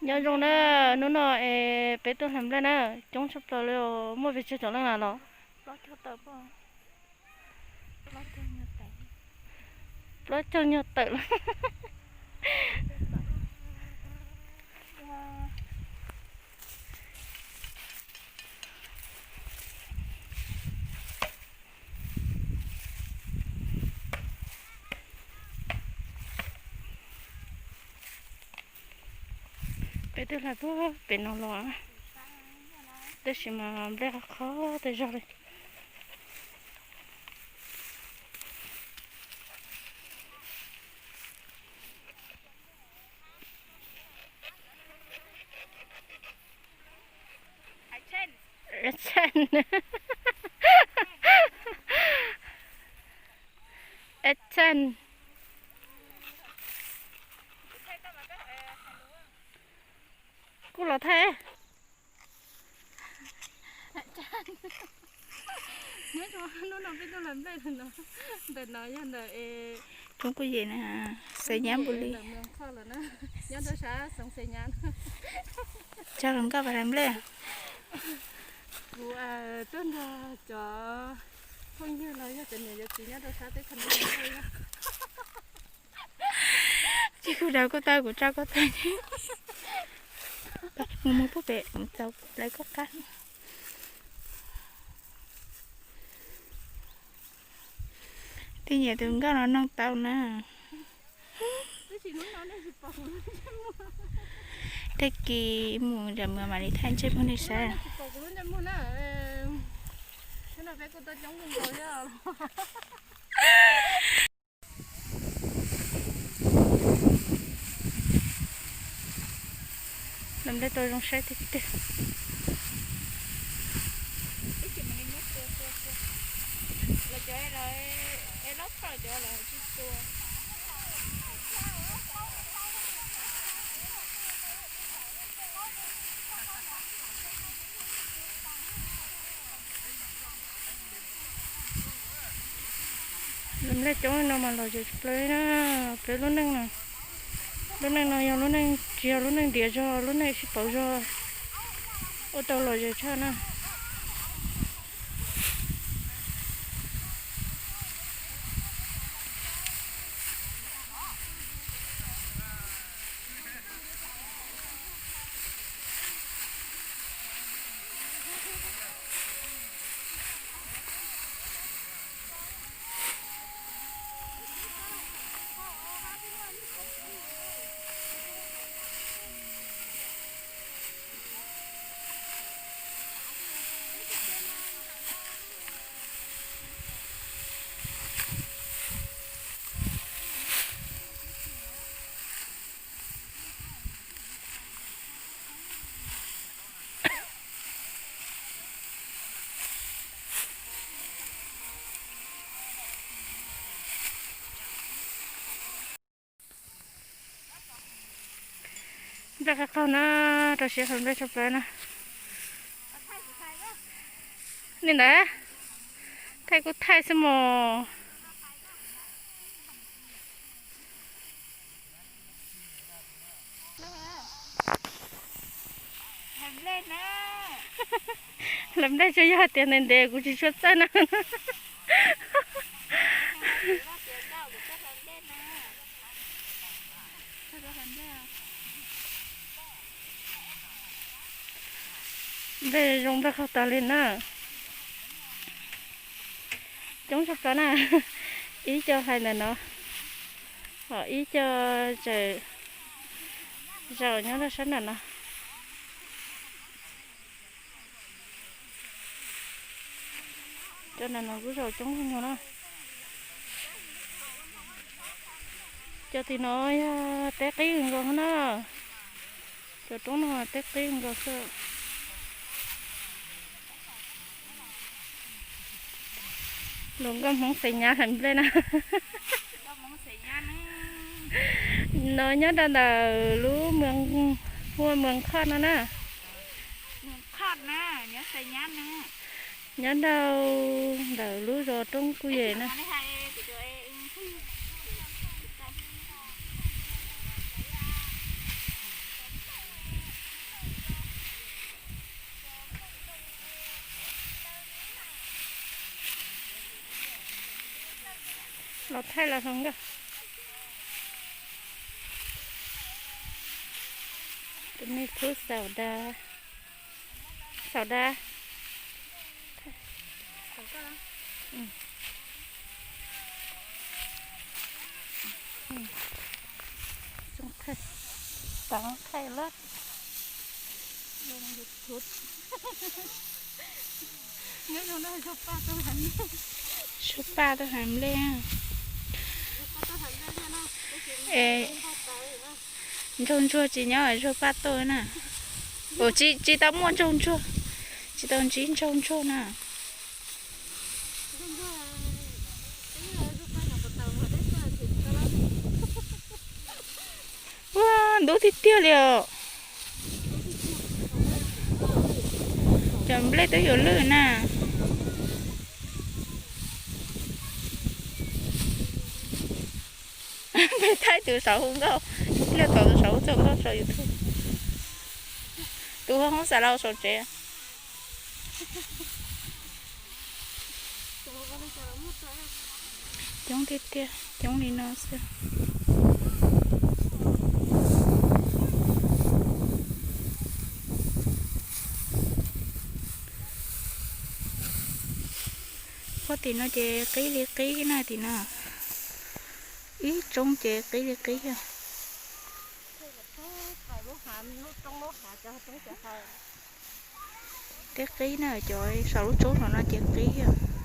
Nyob zoo na, hnub no es peb tuaj hlais nplej na, coob tshaj plaws li os, muaj pes tsawg caum leej na los? Plaub caug nyuag tawm lawm. Peb twb hlais puag pem no los, tab sis mas nplej qhov qhov tej zog li. Action. Kuj los thaij. Nyob zoo, hnub no peb tuaj hlais nplej no, ntawm no yog ntawm es, kuj yem na, Xais Nyab Npus Lis. Nyob rau sab xeev Xais Nyab. Tso hluas nkauj pais hlais nplej. Kuv tuaj nrog cov phooj ywg los yog cov niam cov txiv nyob rau sab teb chaws no. Tsis kuv daws koj tawg, kuv tsa koj tawg. Mus mus puag pem, kuv txaus lawv koj qab. Twb nyiam tus nkauj no noog tau na. Tag kis mus nram Muas mam li thaij ntsej muag nej saib. Hlais nplej tau zoo saib tiag tiag. Hlais nplej coob no mas lom zem tshaj plaws na, peb lub neej no. Lub neej no yog lub neej, tsis yog lub neej diav zog, lub neej sib pauv zog, ua tau lom zem tshaj na. Nplej qab qaug na, rau siab hlais nplej tshaj plaws na. Li ntawd, thaij kuj thaij xwb mos. Hlais nplej tsuas yog tias ntev ntev kuv tsis tshua txawj na. Nplej zoo nplej qaug tas li na. Coob tshaj plaws na. Ib co hlais ntawm no, ho ib co tseem zaum nyob rau sab nram no. Cov nram no kuj zaum coob nyuag na. Cov tim no yog teb qib nkaus na. Cov roob no teb qib nkaus xwb. Hluas nkauj Hmoob Xais Nyab hlais nplej na. No nyob rau ntawm lub, hu ua Mws Khoj no na. Nyob rau ntawm lub zos Roob Kuj Yem na. Hlais nplej, hlais nplej, hlais nplej. Thaij los hloov nkauj. Tus me khub xaum da, xaum da. Thaij lawm. Suab paj tuaj heev nplej. Ntsaug ntsuag tsis nyob, ntsaug paj tuaj na. Ua tsis tau muaj ntsaug ntsuag, tsis tau ntsib ntsaug ntsuag na. Ua ntub tiag tiag li os. Cov nplej twb yuav lwj na. Peb thaij tus saum hu nkauj, ib pliag thaij tus saum hu txog nkauj saum YouTube. Tus ho hoob xav los saum tsev. Coob tiag tiag, coob li no xwb. Puag tim no ces qib li qib na tim no. Ib roob ces qib li qib os. Teb qib na, cov saum lub roob saum no ces qib os.